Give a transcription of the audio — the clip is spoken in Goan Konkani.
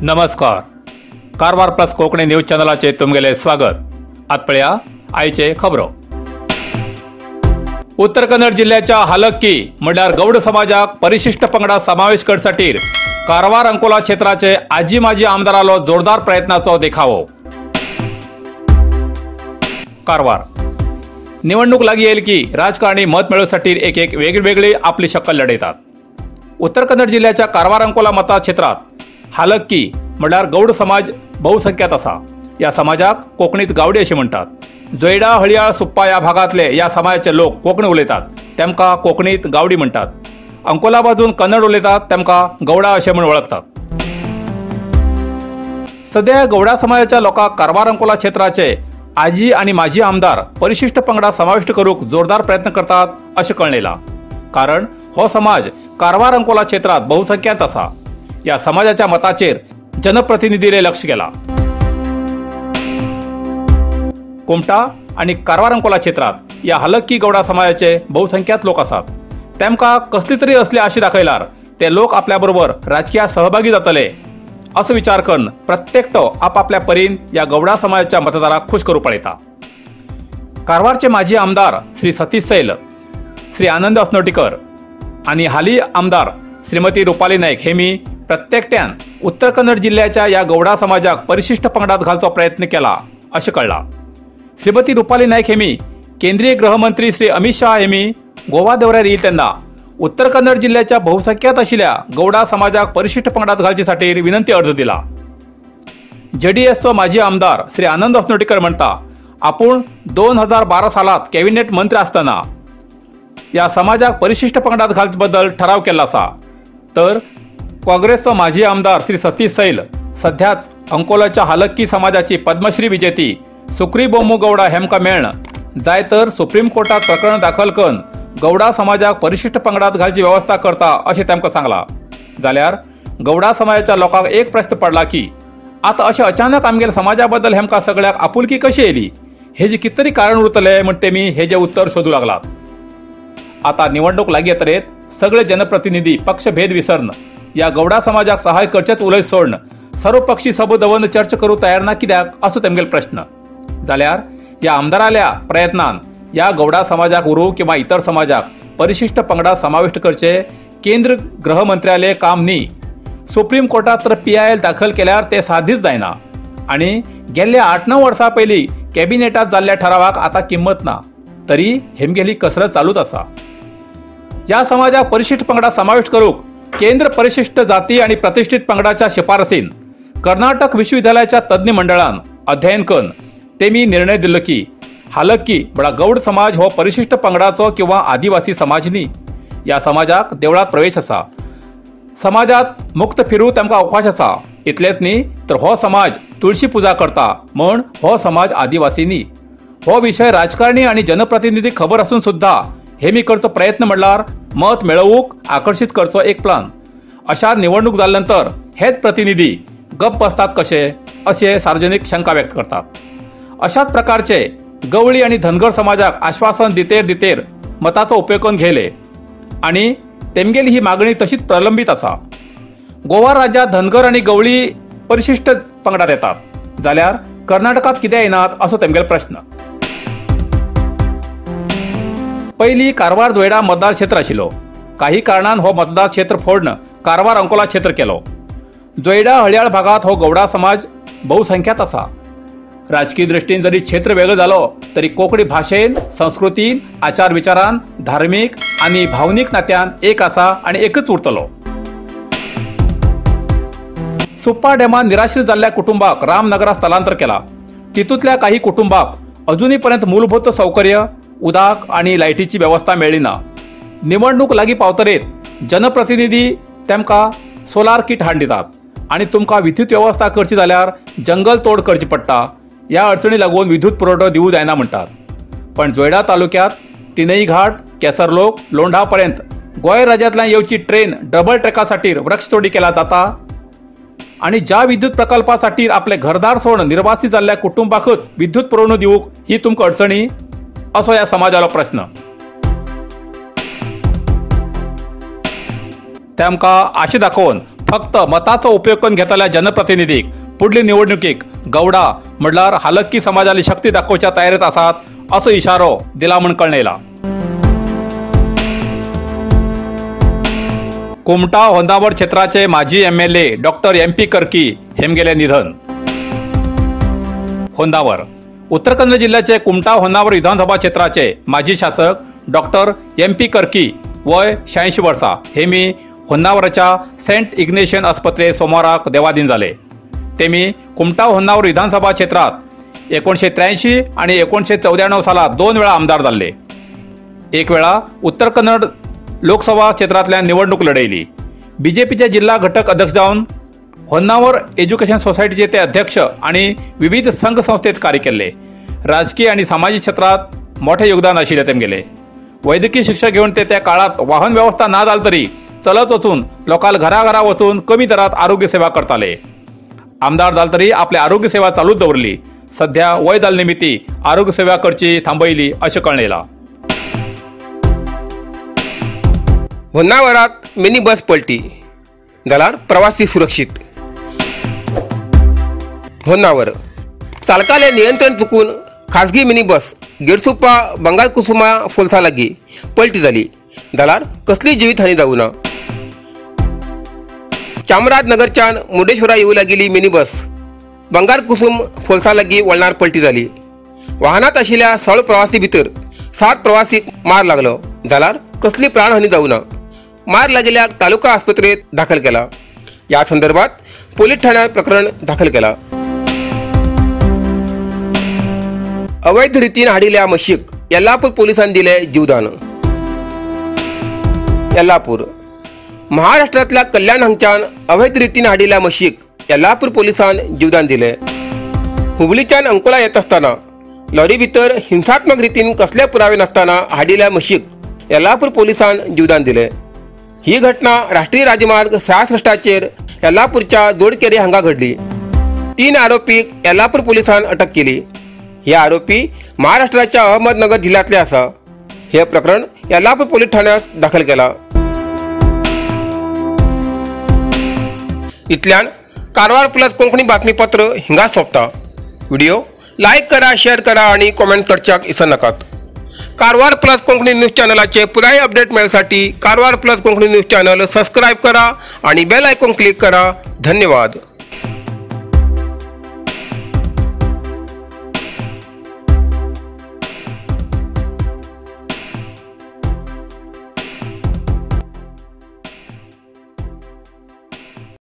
नमस्कार, कारवार प्लस कोंकणी न्यूज चॅनलाचे तुमगेले स्वागत. आत पळया आयचे खबरो. उत्तर कन्नड जिल्ह्याच्या हालक्की म्हणल्यार गौड समाजाक परिशिष्ट पंगडा समावेश करसाठी कारवार अंकोला क्षेत्राचे आजी माजी आमदारालो जोरदार प्रयत्नाचो देखावो. कारवार निवडणूक लागी येईल की राजकारणी मत मेळोवसाठी एक एक वेगवेगळी आपली शक्कल लढयतात. उत्तर कन्नड जिल्ह्याच्या कारवार अंकोला मतदार क्षेत्रात हालक्की म्हणल्यार गौड समाज बहुसंख्यात असा. या समाजाक कोकणीत गावडी अशें म्हणटात. जोयडा, हळियाळ, सुप्पा या भागांतले या समाजाचे लोक कोंकणी उलयतात, तेमकां कोंकणीत गावडी म्हणटात. अंकोला बाजून कन्नड उलयतात, तेमकां गौडा अशें म्हूण वळखतात. सद्या गौडा समाजाच्या लोकांक कारवार अंकोला क्षेत्राचे आजी आनी माजी आमदार परिशिष्ट पंगडा समाविष्ट करूंक जोरदार प्रयत्न करतात अशें कळ्ळें. कारण हो समाज कारवार अंकोला क्षेत्रात बहुसंख्यात आसा. या समाजाच्या मताचेर जनप्रतिनिधीले लक्ष गेला. कुमटा आणि कारवार अंकोला क्षेत्रात या हलक्की गौडा समाजाचे बहुसंख्यात लोक आसात. तेमकां कसली तरी असली आशा दाखयल्यार ते लोक आपल्या बरोबर राजकीय सहभागी जातले असो विचार करून प्रत्येकटो आपापल्या परीन या गौडा समाजाच्या मतदाराक खुश करूं पळयता. कारवारचे माजी आमदार श्री सतीश सैल, श्री आनंद असनोटीकर आणि हाली आमदार श्रीमती रुपाली नाईक हे मी प्रत्येकट्यान उत्तर कन्नड जिल्ह्याच्या या गौडा समाजाक परिशिष्ट पंगडात घालचो प्रयत्न केला अशें कळ्ळां. श्रीमती रुपाली नाईक हेमी केंद्रीय गृहमंत्री श्री अमित शाह हेमी गोवा दौऱ्यार येईल तेन्ना उत्तर कन्नड जिल्ह्याच्या बहुसंख्यात आशिल्ल्या गौडा समाजाक परिशिष्ट पंगडात घालचे खातीर विनंती अर्ज दिला. जेडीएसचो माजी आमदार श्री आनंद असनोटीकर म्हणटा, आपूण 2012 सालात कॅबिनेट मंत्री आसतना या समाजाक परिशिष्ट पंगडात घालचे बद्दल ठराव केल्लो आसा. तर काँग्रेसचो माजी आमदार श्री सतीश सैल सध्याच अंकोलाच्या हालक्की समाजाची पद्मश्री विजेती सुक्री बोम्मू गौडा हेमकां मेळ्ळ जाय तर सुप्रीम कोर्टात प्रकरण दाखल करून गौडा समाजाक परिशिष्ट पंगडात घालची व्यवस्था करता अशें तांकां सांगलां. जाल्यार गौडा समाजाच्या लोकांक एक प्रश्न पडला की आतां अशें अचानक आमगेल्या समाजा बद्दल हेमकां सगळ्याक आपुलकी कशी येयली, हेजे कितें तरी कारण उरतलें म्हण तेमी हेजें उत्तर सोदूं लागलात. आतां निवडणूक लागीं येतरेत सगळे जनप्रतिनिधी पक्षभेद विसरन या गौडा समाजाक सहाय करचेच उलय सोडन सर्वपक्षी सभा दवरून चर्चा करूं तयार ना कित्याक असो तेमगेलो प्रश्न. जाल्यार या आमदाराल्या प्रयत्नान या गौडा समाजाक उरूं किंवा इतर समाजाक परिशिष्ट पंगडा समाविष्ट करचे केंद्र गृहमंत्र्याले काम न्ही. सुप्रीम कोर्टात तर PIL दाखल केल्यार ते साधीच जायना आनी गेल्ल्या 8-9 वर्सां पयलीं कॅबिनेटात जाल्ल्या ठरावाक आतां किंमत ना, तरी हेमगेली कसरत चालूच आसा. या समाजाक परिशिष्ट पंगडा समाविष्ट करूंक केंद्र परिशिष्ट जाती आणि प्रतिष्ठित पंगडाच्या शिफारसीन कर्नाटक विश्वविद्यालयाच्या तज्ञ मंडळान अध्ययन करून तेमी निर्णय दिलो की हालक्की म्हळ्यार गौड समाज हो परिशिष्ट पंगडाचो किंवा आदिवासी समाज न्ही. या समाजाक देवळात प्रवेश आसा, समाजात मुक्त फिरूं तांकां अवकाश आसा. इतलेंच न्ही तर हो समाज तुळशी पुजा करता म्हण हो समाज आदिवासी न्ही. हो विशय राजकारणी आनी जनप्रतिनिधी खबर आसून सुद्दां हेमी करचो प्रयत्न म्हणल्यार मत मेळोवंक आकर्शीत करचो एक प्लान. अशा निवडणूक जाल्या नंतर हेच प्रतिनिधी गप्प बसतात कशे अशे सार्वजनिक शंका व्यक्त करतात. अशाच प्रकारचे गवळी आणि धनगर समाजाक आश्वासन दितेर दितेर मताचो उपयोग करून घेले आणि तेमगेली ही मागणी तशीच प्रलंबित आसा. गोवा राज्यात धनगर आणि गवळी परिशिष्ट पंगडात येतात, जाल्यार कर्नाटकात कित्याक येनात असो तेमगेलो प्रश्न. पयलीं कारवार जोयडा मतदार क्षेत्र आशिल्लो, काही कारणान हो मतदार क्षेत्र फोडून कारवार अंकोला क्षेत्र केलो. जोयडा हळियाळ भागात हो गौडा समाज बहुसंख्यात आसा. राजकीय दृष्टीन जरी क्षेत्र वेगळो जालो तरी कोंकणी भाशेन, संस्कृतीन, आचार विचारान, धार्मीक आनी भावनीक नात्यान एक आसा आनी एकच उरतलो. सुप्पा डॅमान निराश्रित जाल्ल्या कुटुंबाक रामनगरात स्थलांतर केला. तितूंतल्या काही कुटुंबाक अजुनूय पर्यंत मूलभूत सौकर्य, उदक आनी लायटीची वेवस्था मेळ्ळी ना. निवडणूक लागीं पावतरेत जनप्रतिनिधी तेमकां सोलार किट हाडून दितात आनी तुमकां विद्युत वेवस्था करची जाल्यार जंगल तोड करची पडटा, ह्या अडचणी लागून विद्युत पुरवठो दिवूं जायना म्हणटात. पण जोयडा तालुक्यात तिनई घाट, केसरलोक, लोंढा पर्यंत गोंय राज्यांतल्यान येवची ट्रेन डबल ट्रॅका खातीर वृक्षतोडी केला जाता आनी ज्या विद्युत प्रकल्पा खातीर आपले घरदार सोडून निर्वासित जाल्ल्या कुटुंबाकच विद्युत पुरवणी दिवंक ही तुमकां अडचणी असो ह्या समाजालो प्रश्न. तेमकां आशा दाखोवन फक्त मताचो उपयोग करून घेतल्या जनप्रतिनिधीक पुढली निवडणुकीक गौडा म्हणल्यार हालक्की समाजाली शक्ती दाखोवच्या तयारीत आसात असो इशारो दिला म्हूण कळणेला। कुमटा होंदावर क्षेत्राचे माजी MLA doctor MP Karki हेमगेले निधन। होंदावर उत्तर कन्नड जिल्ह्याचे कुमटा होन्नावर विधानसभा क्षेत्राचे माजी शासक डॉक्टर MP Karki वय 86 वर्षा हेमी होन्नावरच्या सेंट इग्नेशियन आस्पत्रे सोमवाराक देवाधीन जाले। तेमी कुमटा होन्नावर विधानसभा क्षेत्रात 1983 आणि 1994 सालात 2 वेळा आमदार जाल्ले। एक वेळा उत्तर कन्नड लोकसभा क्षेत्रातल्या निवडणूक लढयली। बीजेपीचे जिल्हा घटक अध्यक्ष जावन होन्नावर एज्युकेशन सोसायटीचे ते अध्यक्ष आणि विविध संघ संस्थेत कार्य केले। राजकीय आणि सामाजिक क्षेत्रात मोठे योगदान आशिल्लें तेमगेले। वैद्यकीय शिक्षा घेवन ते त्या काळात वाहन व्यवस्था ना जाल तरी चलत वचून लोकांक घराघरा वचून कमी दरात आरोग्य सेवा करताले। आमदार जाल तरी आपली आरोग्य सेवा चालूच दवरली। सध्या वय जाल निमित्ती आरोग्य सेवा करची थांबयली अशें कळणेला। होन्नावरात मिनी बस पलटी जाल्यार प्रवासी सुरक्षित। होन्नावर चालकाले नियंत्रण चुकून खासगी मिनी बस गेडसुप्पा बंगालकुसुमा फोल्सा लागी पलटी जाली जाल्यार कसली जीवितहानी जावना। चामराजनगरच्यान मुर्डेश्वरा येऊ लागिल्ली मिनी बस बंगालकुसुम फोल्सा लागी वळणार पलटी जाली। वाहनात आशिल्ल्या 16 प्रवासी भितर 7 प्रवासीक मार लागलो जाल्यार कसली प्राणहानी जावना। मार लागिल्ल्याक तालुका आस्पत्रेत दाखल केला। या संदर्भात पोलीस ठाण्यात प्रकरण दाखल केला। अवैध रीतीन हाडिल्ल्या म्हशीक येल्लापूर पोलिसांनी दिले जीवदान। येल्लापूर महाराष्ट्रांतल्या कल्याण हांगच्यान अवैध रीतीन हाडिल्ल्या म्हशीक येल्लापूर पोलिसान जीवदान दिले। हुबळीच्यान अंकोला येत आसतना लॉरी भितर हिंसात्मक रीतीन कसले पुरावे नासतना हाडिल्ल्या म्हशीक येल्लापूर पोलिसान जीवदान दिले। ही घटना राष्ट्रीय राजमार्ग 66चेर येल्लापूरच्या जोडकेरे हांगा घडली। 3 आरोपीक येल्लापूर पोलिसान अटक केली। हे आरोपी महाराष्ट्राच्या अहमदनगर जिल्ह्यातले आसा। हे प्रकरण येल्लापूर पोलीस ठाण्यात दाखल केला। इतल्यान कारवार प्लस कोंकणी बातमीपत्र हिंगा सोंपता। व्हिडिओ लायक करा, शेअर करा आणि कॉमेंट करच्याक इसरनाकात। कारवार प्लस कोंकणी न्यूज चॅनलाचे पुराय update मेळसाठी Karwar plus Konkani news channel subscribe करा आणि बेल आयकॉन क्लिक करा। धन्यवाद।